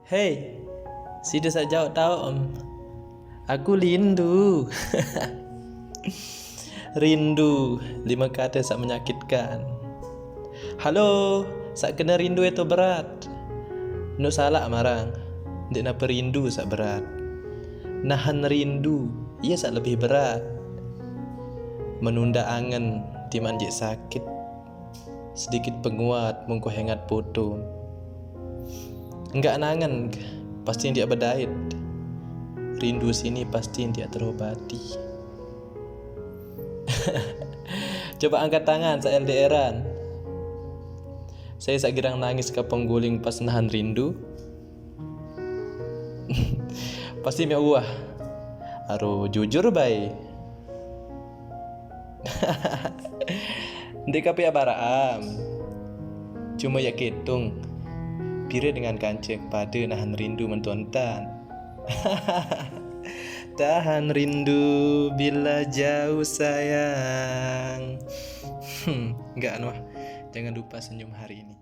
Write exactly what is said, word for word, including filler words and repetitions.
Hei, sida saq jaoq taoq, em. Aku lindu. Rindu, lime kate saq menyakitkan. Halo, saq kene rindu eto berat. Nuq salaq marang, ndeq nape rindu saq berat. Nahan rindu, ie saq lebih berat. Menunda angen, timaq njeq sakit. Sedikit penguat, mungkuh engat poto. Enggak nangen, pasti ndeq bedait. Rindu sini pasti ndeq terobati. Coba angkat tangan, saq L D R-an. Sai saq girang nangis kapong guling pas nahan rindu. Pasti meq uah. Aru jujur bae. Ndeq kapiaq baraq am. Cume yaq ketung. Pire dengan kance pade nahan rindu mentontan. Tahan rindu bila jauh sayang. Hmm, enggak, Anwar. Jangan lupa senyum hari ini.